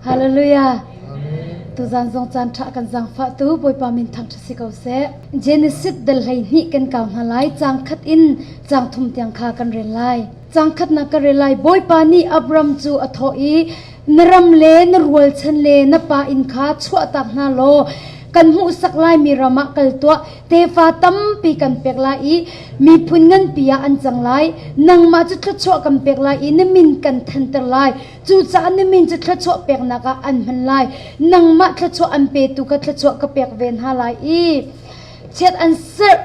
Hallelujah. Tuzan zong caan ṭha kan zaangfah tu Bawipa min thangṭhat si ko seh. Genesis dal 12 kan kau hna lai. Caang khat in caang thum tiang kha kan rel lai. Caang khatnak ka rel lai. Bawipa nih Abram cu a thawh i na ram le na rualchan le na pa inn kha chuahtak hna law kan hmuhsak laimi ram ah kal tuah. Tefa tampi kan pek lai i miphun nganpi ah an cang lai. Nangmah cu thluachuah kan pek lai i na min kan thanter lai. Cucaah na min cu thluachuah peknak ah an hman lai. Nangmah thluachuah an petu kha thluachuah ka pek ve hna lai i chiat an serh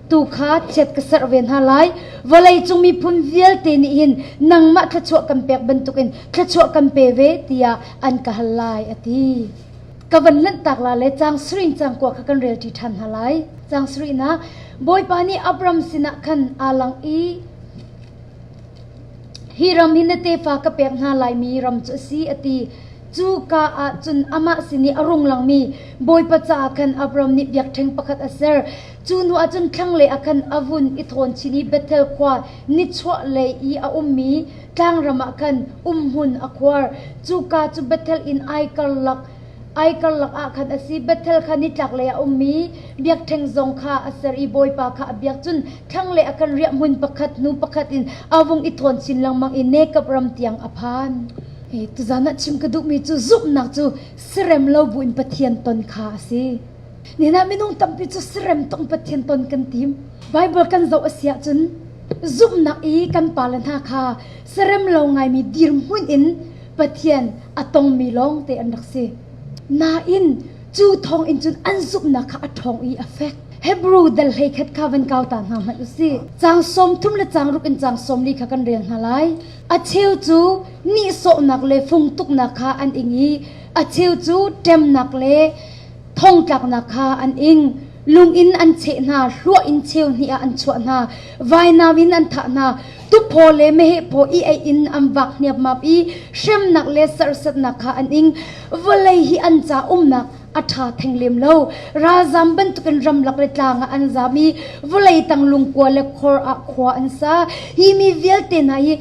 tu kha chiat ka serh ve hna lai. Vawleicung miphun vialte nih hin nangmah thluachuah kan pek bantukin thluachuah kan pe ve tiah an ka hal lai, a ti. Ka van lanhtak la le caang sarih in caang kua kha kan relṭi ṭhan hna lai. Caang sarihnak Bawipa nih Abram sinah khan aa lang i Hi ram hi na tefa ka pek hna laimi ram cu a si, a ti. Cuka ah cun amah sin i a rung langmi Bawipa caah khan Abram nih biakṭheng pakhat a ser. Cu hnuah cun thlanglei ah khan a vun i thawn chin i Bethel khua nichuahlei i a ummi tlangram ah khan umhmun a khuar. Cuka cu Bethel in ai karlak Ai karlak ah khan a si. Bethel kha nitlaklei a ummi biakṭheng zong kha a ser i Bawipa kha a biak. Cun thlanglei a kan riahhmun pakhat hnu pakhat in a vung i thawn chin lengmang i Nekab ram tiang a phan. Hi tuzan ah chim ka duhmi cu zumhnak cu serem lo buin Pathian ton kha a si. Nihin ah minung tampi cu serem tong Pathian ton kan tim. Bible kan zoh a si ahcun zumhnak i kan pale hna kha serem lo ngaimi dirhmun in Pathian a tongmi lawngte an rak si. Nain cu thawng in cun an zumhnak kha a ṭhawng i a fek. Hebrew dal 11 kha van kau ta hna hmanh u sih. Caang 30 le caang ruk in caang 40 kha kan rel hna lai. A cheu cu nihsawhnak le fungtuknak kha an ing i a cheu cu ṭemnak le thongtlaknak kha an ing. Lung in an cheh hna, hluah in cheu hnih ah an chuah hna, vainam in an thah hna, tuphaw le meheh phaw i ei in an vak hniapmap i hremnak le serhsatnak kha an ing. Vawlei hi an ca umnak a ṭha theng lem lo. Ralzam bantukin ramlak le tlang ah an zam i vawlei tang lungkua le khor ah khua an sa. Hi mi vialte hna hi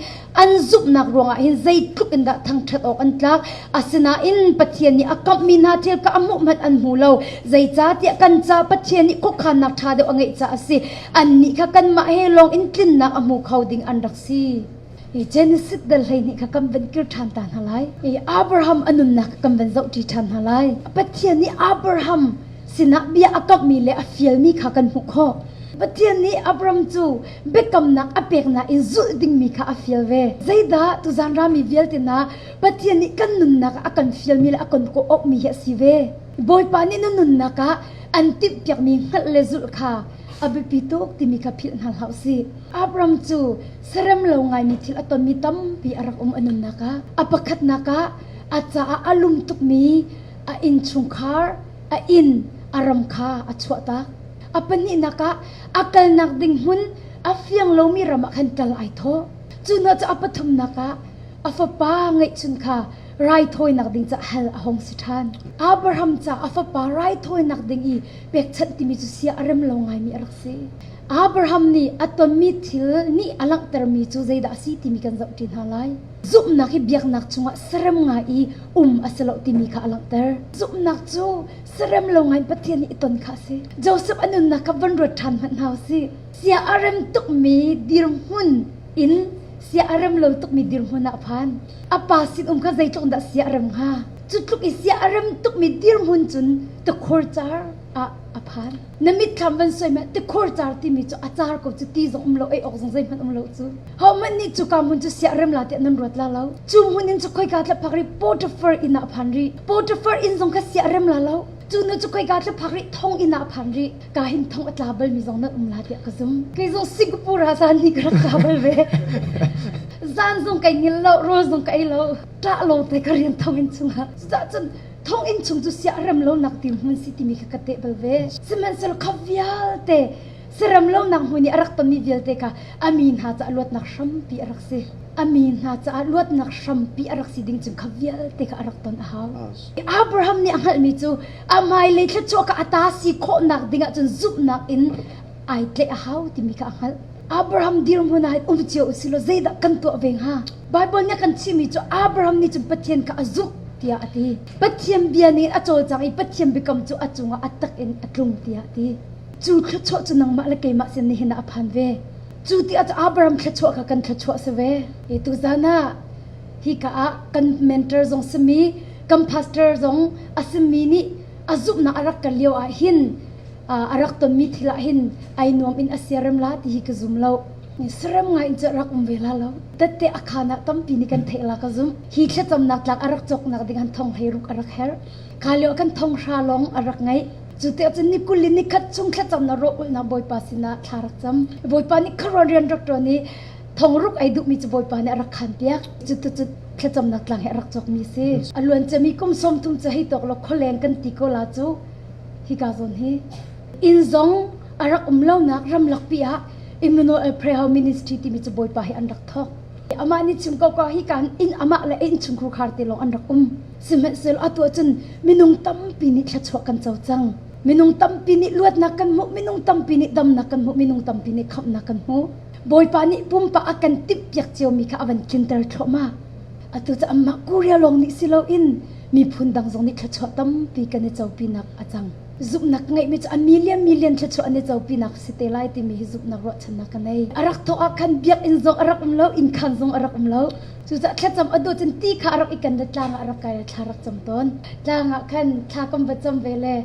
an zumhnak ruangah hin zeitluk in dah thangṭhat awk an tlak. Asinain Pathian nih a kamhmi hna thil kha a hmuh hmanh an hmu lo. Zeicahtiah kan ca Pathian nih khuakhannak ṭha deuh a ngeih caah a si. Annih kha kanmah he lawng in tlinnak a hmu kho ding an rak si. Hi Genesis dal 12 kha kan van kir ṭhan ta hna lai. Hi Abraham a nunnak kha kan van zohṭi ṭhan hna lai. Pathian nih Abraham sinah bia a kamhmi le a fialmi kha kan hmuh khawh. Pathian nih Abraham cu biakamnak a pek nain zulh dingmi kha a fial ve. Zeidah tuzan rami vialte na Pathian nih kan nunnak ah a kan fialmi le a kan kawh-awkmi hi a si ve. Bawipa nih na nunnak ah an timhpiakmi hngalh le zulh kha a biapi tuk timi kha philh hna hlah usih. Abraham cu serem lo ngaimi thil a tonmi tampi a rak um a nunnak ah. A pakhatnak ah a caah a lum tukmi a innchungkhar, a inn, a ram kha a chuahtak. A pahnihnak ah a kalnak ding hmun a fiang lomi ram ah khan kal ai thawh. Cu hnu cu a pathumnak ah a fapa ngeihchun kha raithawinak ding ca hal a hong si ṭhan. Abraham ca a fapa raithawinak ding i pekchanh timi cu sia a rem lo ngaimi a rak si. Abraham nih a tonmi thil nih a langhtermi cu zeidah a si timi kan zohṭi hna lai. Zumhnak hi biaknak chungah serem ngai i um a si lo timi kha a langhter. Zumhnak cu serem lo ngai Pathian nih i ton kha a si. Joseph a nunnak kha van ruat ṭhan hmanh hna u sih. Sia a rem tukmi dirhmun in sia a rem lo tukmi dirhmun ah a phan. A pa sin um kha zeitluk in dah sia a rem hnga? Cu tluk i sia a rem tukmi dirhmun cun tikhur car ah a phan. Na mitthlam van soi meh tikhur car timi cu a car ko cu ti zong um lo ei awk zong zeihmanh um lo cu. Hohmanh nih cuka hmun cu sia rem la tiah nan ruat la lo. Cu hmun in cu khoika tla phak rih Potiphar inn ah phan rih. Potiphar inn zong kha sia rem la lo. Cu nu cu khoika tla phak rih thong inn ah phan rih. Ka hin thong a tla bal mi zong nan um la tiah ka zum. Kei zong Singapore ah zan ni ka rak tla bal ve. Zan zong kai ngil lo, rawl zong ka ei lo. Ṭah lo te ka rian thong inn chungah. Cucaah cun thong inn chung cu sia rem lo nak ti hmun si timi kha ka teh bal ve. Sihmanhsehlaw kha vialte Serem lonak hmun i a rak tonmi vialte kha a mi hna caah luatnak hrampi a rak si. A mi hna caah luatnak hrampi a rak si ding cu kha vialte kha a rak ton a hau. Abraham nih a hngalhmi cu a hmailei thluachuah kha a ta si khawhnak ding ahcun zumhnak in ai tlaih a hau timi kha a hngalh. Abraham dirhmun ah hin um cio u silaw zeidah kan tuah ve hnga? Baibal nih a kan chimhmi cu Abraham nih cun Pathian kha a zumh. tiah a ti. Pathian bia nih a cawlcang i Pathian biakam cu a cungah a tak in a tlung tiah a ti. Cu thluachuah cu nangmah le keimah sin nihin ah a phan ve. Cu ti ah Abraham thluachuah kha kan thluachuah si ve. E tuzan ah hika ah kan mentor zong simi kan pastor zong a simi nih a zumhnak a rak kal lio ah hin a rak tonmi thil ah hin ai nuam in a siarem la ti hi ka zum lo. Sarem ngai in cu rak um ve la lo. Tette a khaan ah tampi nih kan theih la ka zum. Hi thlacamnak tlak a rak cawknak ding han thong hlei ruk a rak herh. Kha lio kan thong hra lawng a rak ngeih. Cu te cun ni kul in ni khat chung thlacamnak rawh ulhnak Bawipa sinah thla rak cam. Bawipa nih khuaruan rian rak ṭuan i thong ruk ei duhmi cu Bawipa nih a rak khaan piak. Cu tu cu thlacamnak tlang he a rak cawkmi si. A luan cemi kum 30 cu hei tawk law khualeng kan ti ko la cu hika zawn hi. Inn zong a rak um lonak ramlak pi ah Emmanuel Prayer Ministry timi cu Bawipa hi an rak thawk. Amah nih chim ko ko hi kan inn amah le inn chungkhur khar te lawng an rak um. Sihmanhsehlaw atu ahcun minung tampi nih thluachuah kan co cang. Minung tampi nih luatnak kan hmuh, minung tampi nih damnak kan hmuh, minung tampi nih khamhnak kan hmuh. Bawipa nih pumpak a kan timhpiak ciomi kha a van tlinter thluahmah. Atu cu amah Korea lawng nih si loin miphun dang zong nih thluachuah tampi kan i copinak a cang. Zumhnak ngeihmi cu a million million thluachuah an i copinak si te lai timi hi zumhnak ruahchannak ka nei. A rak thawk ah khan biakinn zong a rak um lo, inn khaan zong a rak um lo. Cucaah thlacam a duh cun ti kha a rak i ken le tlang ah a rak kai le thla rak cam tawn. Tlang ah khan thla kan va cam ve le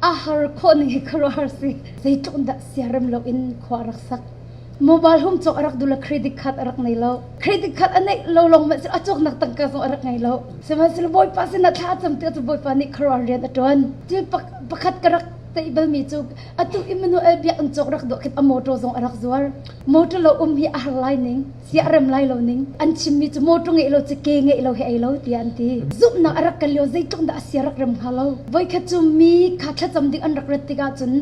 a har khawh ning hi khuaruahhar si. Zeitluk in dah siarem loin khua a rak sak. Mobile home cawk a rak duh le credit card a rak nei lo. Credit card a neih lo lawng hmanh a cawknak tangka zong a rak ngei lo. Sihmanhsehlaw Bawipa sinah thla a cam tikah cu Bawipa nih khuaruahhar rian a ṭuan. Thil pakhat ka rak teih balmi cu atu Emmanuel biakinn cawk rak duh khin a motor zong a rak zuar. Motor lo um hi a har lai ning. Siah rem lai lo ning an chimmi cu motor ngeih lo cu ke ngeih lo hi ei lo tiah an ti. Zumhnak a rak kal lio zeitluk dah a sia rak rem hnga lo. Voikhat cu mi kha thlacam ding an rak rat tikah cun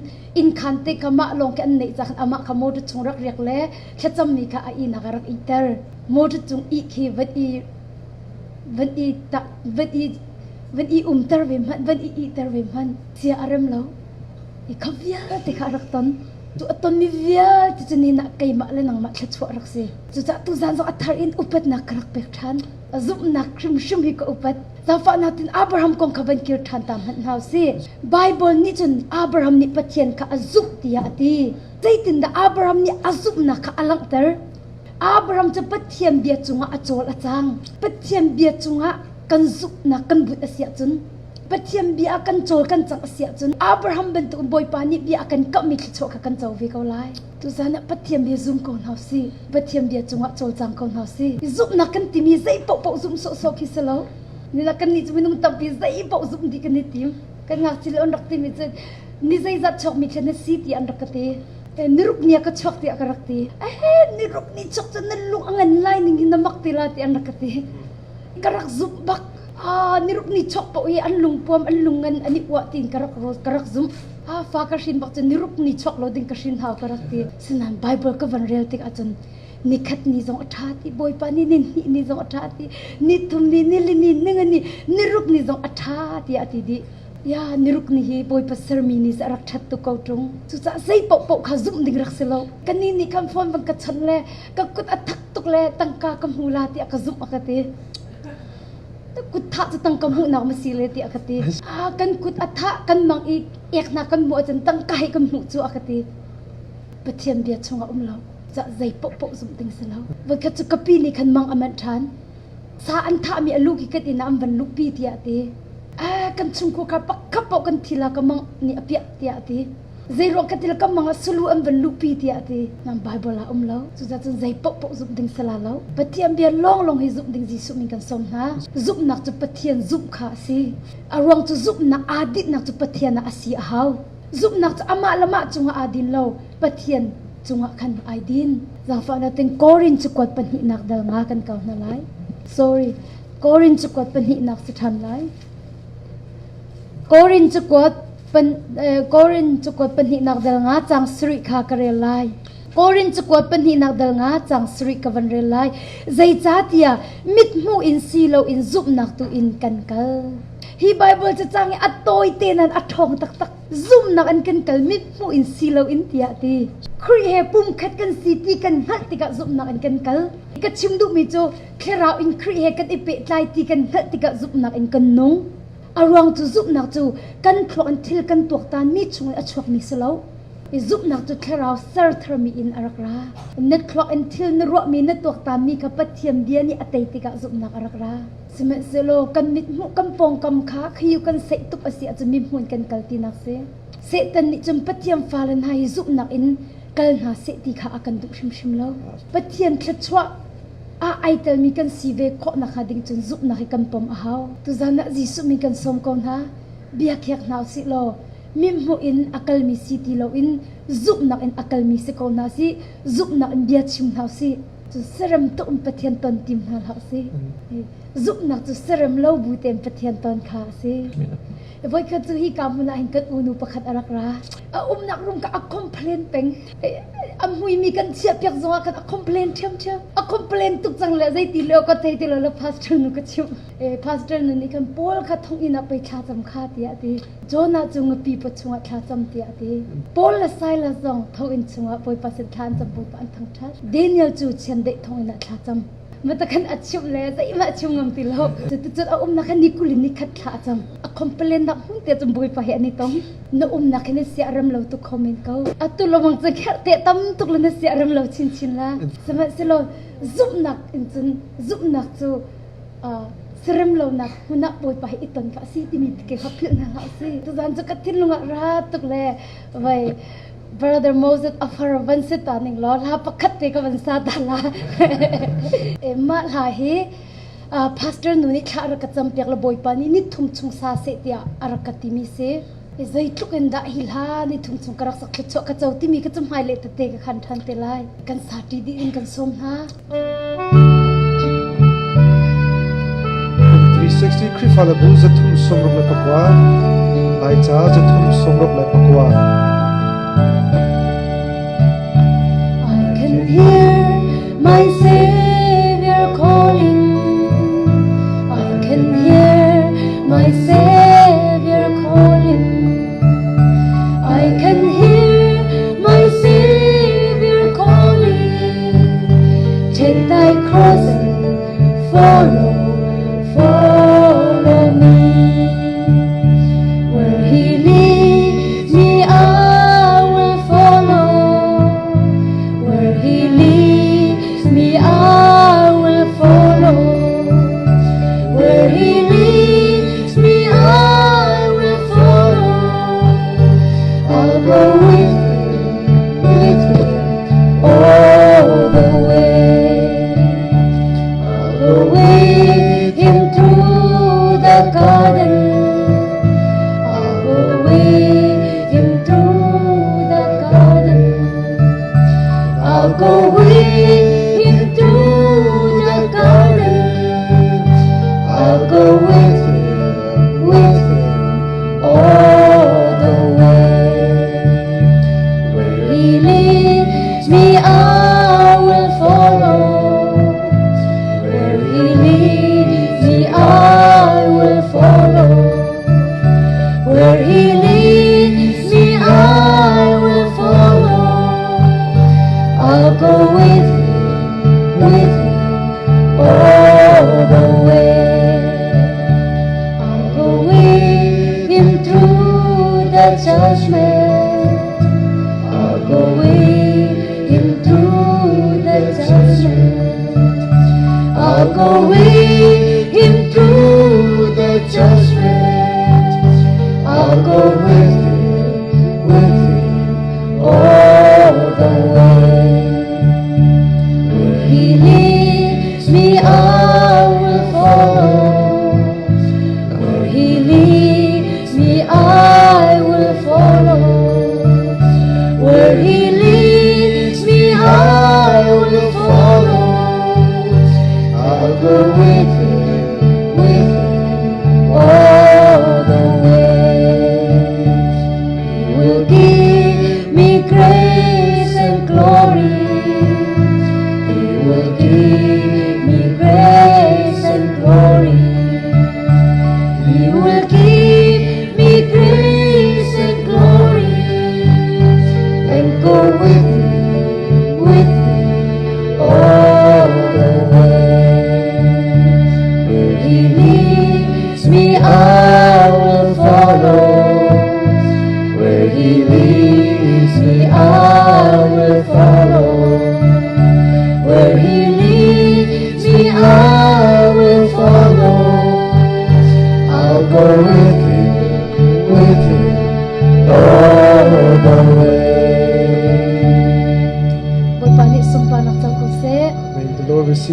inn khaan te kha mah lawng khi an neih cah khan amah kha motor chung rak riak le thlacammi kha a ihnak a rak ihter. Motor cung ih khi van i van i ta van i van i umter ve hmanh van i ihter ve hmanh sia a rem lo. I kha vialte kha a rak ton. Cu a tonmi vialte cu ni nah keimah le nangmah thluachuah rak si. Cucaah tuzan zong a thar in upatnak ka rak pek ṭhan. A zumhnak hrimhrim hi ka upat. Zaangfahnak tin Abraham kong kha van kir ṭhan ta hmanh hna usih. Baibal nih cun Abraham nih Pathian kha a zumh tiah a ti. Zeitindah Abraham nih a zumhnak kha a langhter? Abraham cu Pathian bia cungah a cawl a cang. Pathian bia cungah kan zumhnak kan bunh a si ahcun Pathian bia ah kan cawl kan cangh a si ahcun Abraham bantuk Bawipa nih bia a kan kamhmi thluachuah kha kan co ve ko lai. Tuzan ah Pathian bia zum ko hna usih. Pathian bia cungah cawlcang ko hna usih. Zumhnak kan timi zei paohpaoh zumh sawhsawh khi si lo. Nila kan nih cu minung tampi zei paoh zumh dih kan i tim. Kan ngakchia an rak timi cu ni zeizat chuakmi thlen na si ti an rak ka ti. Niruk ni ah ka chuak tiah ka rak ti. Eh niruk ni chuak cu na lung a ngan lai ning hi na mak ti la ti an rak ka ti. Ka rak zumh bak. Ah, niruk ni chok paoh i an lungpuam an lungngan an i uah tiin ka rak ka rak zumh. Ah, fa ka hrin bak cun niruk ni chok lo ding ka hrin hau ka rak ti. Sinain Bible ka van rel tik ahcun nikhat ni zong a ṭha ti, Bawipa nih ni hnih ni zong a ṭha ti, ni thum ni, ni li ni, ni nga ni, niruk ni zong a ṭha tiah a ti dih. Ya, niruk ni hi Bawipa sermi ni a rak ṭhat tuk ko ṭung. Cucaah zei paohpaoh kha zumh ding rak si lo. Ka ni nih khan phone van ka chawnh le ka kut a thak tuk le tangka ka hmu la tiah ka zumh a ka ti. Kut thah cu tangka hmuhnak ma si le tiah ka ti. Ah, kan kut a thah kan mang i eknak kan hmuh ahcun tangka hi kan hmuh cu a ka ti. Pathian bia chungah um lo. Cah zei paohpaoh zumh ding si lo. Voikhat cu ka pi nih khan mang a manh ṭhan. Sa an thahmi a lu khi kan inn ah an van luhpi tiah a ti. Eh, kan chungkhur kha pakhat paoh kan thi la ka mang nih a piah tiah a ti. Zeiruang ka til ka mang ah sulu an van luhpi tiah a ti. Nan Bible ah um lo. Cucaah cun zei paohpaoh zumh ding sala lo. Pathian bia lawnglawng hi zumh ding Jesuh min kan sawm hna. Zumhnak cu Pathian zumh kha a si. A ruang cu zumhnak aa dinhnak cu Pathian ah a si a hau. Zumhnak cu amah le mah cungah aa din lo. Pathian cungah khan ai din. Zaangfahnak ten Korin cakuat pahnihnak dal nga kan kau hna lai. Sorry. Korin cakuat pahnihnak si ṭhan lai. Korin cakuat Korin cakuat pahnihnak dal nga cang sarih kha ka rel lai. Korin cakuat pahnihnak dal nga cang sarih ka van rel lai. Zeicahtiah mithmuh in si loin zumhnak tu in kan kal. Hi Bible cacang hi a tawite nain a ṭhawng taktak. Zumhnak an kan kal mithmuh in si loin tiah ti. Khrih he pumkhat kan si ti kan hngalh tikah zumhnak in kan kal. Ka chim duhmi cu thlarau in Khrih he kan i pehtlai ti kan hngalh tikah zumhnak in kan nung. A ruang cu zumhnak cu kan thluak in thil kan tuaktanmi chungin a chuakmi si lo. I zumhnak cu thlarau ser tharmi in a rak ra. Na thluak in thil na ruahmi na tuaktanmi kha Pathian bia nih a tei tikah zumhnak a rak ra. Sihmanhsehlaw kan mithmuh kan pawngkam kha khiu kan seih tuk a si ahcun mithmuh in kan kal tinak si. Satan nih cun Pathian fale hna hi zumhnak in kal hna seh ti kha a kan duh hrimhrim lo. Pathian thluachuah ah ai telmi kan si ve khawh nakhnga ding cun zumhnak hi kan pom a hau. Tuzan ah Jesuh min kan sawm ko hna. Bia khiak hna usih law mithmuh in a kalmi si ti loin zumhnak in a kalmi si ko hna sih. Zumhnak in bia chim hna usih. Cun serem tuk in Pathian ton tim hna hlah usih. Zumhnak cu serem lo bu tein Pathian ton kha a si. Voikhat cu hi ka hmun ah hin kan unu pakhat a rak ra. A umnak room ka a complain peng. A muimi kan chiah piak zong ah khan a complain ṭhiamṭhiam. A complain tuk cang le zeiti lio ka thei ti lo le pastor nu ka chimh. Pastor nu nih khan Paul kha thonginn ah pei thla cam kha tiah a ti. Jonah cu ngapi paw chungah thla cam tiah a ti. Paul le Silas zong thonginn chungah Bawipa sin thla an cam Bawipa an thangṭhat. Daniel cu chiandeih thonginn ah thla cam. Matakhan a chimh le zeihmah a chim ngam ti lo. Cuticun a umnak khan ni 20 in ni khat thla a cam. A complain nak hmun te cun Bawipa he an i tong. Na umnak hi na sia rem lo tuk kho men ko. Atu lawmang cu kherh te tam tuk le na sia rem lo chinchin la. Sihmanhsehlaw zumhnak in cun zumhnak cu serem lonak hmun ah Bawipa he i ton kha a si timi ke kha philh hna hlah usih. Tuzan cu ka thinlung ah ra tuk le vai Brother Moses a far van si ta ning law hla pakhat te ka van sa ta la. Mah hla hi pastor nu nih thla a rak ka cam piak le Bawipa nih ni thum chung sa seh tiah a rak ka timi si. Zeitluk in dah hi hla ni thum chung ka rak sak thluachuah ka co timi ka cu hmai le tete ka khan ṭhan te lai. Kan sa ṭi dih in kan sawm hna. 360 Khrihfabu 369 Laica 369. I can hear my Savior calling. I can hear my Savior calling. I can hear my Savior calling. Take thy cross and follow, follow me. Where he leads me, I will follow. Where he leads me, I will follow. Where he leads me, I will follow. I'll go with him, with him all the way. I'll go with him through the garden. I'll go with him through the garden. I'll go with him through the garden. I'll go with him all the way. Where he leads me, I will follow. Where he leads me, I will follow. Where he leads me, I will follow. I'll go with him all the way. I'll go with him through the judgment. I'll go with him through the judgment. I'll go with him through the judgment. I'll go with him all the way. Where he leads me, I will follow. Where he leads me, I will follow. Where he leads me, I will follow. I'll go with him all the way.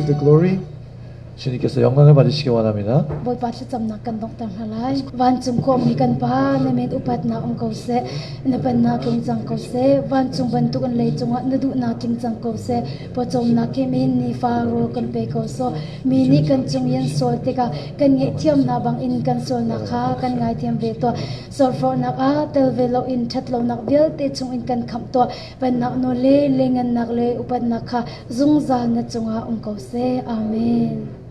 receive the glory. 주님께서 영광을 받으시기 원합니다. Bawipa thlacamnak kan donghter hna lai. Vancung khuami kan Pa, na min upatnak um ko seh, na pennak tling cang ko seh, vancung bantuk in leicung ah na duhnak tling cang ko seh. Pawcawmnak kim in nifa rawl kan pe ko sawh. Mi nih kan cung i an sual tikah kan ngaihthiamnak bangin kan sualnak kha kan ngaithiam ve tuah. Sualforhnak ah tel ve loin ṭhatlonak vialte chungin kan khamh tuah. Pennak nawl le lengannak le upatnak kha zungzal na cungah um ko seh. Amen.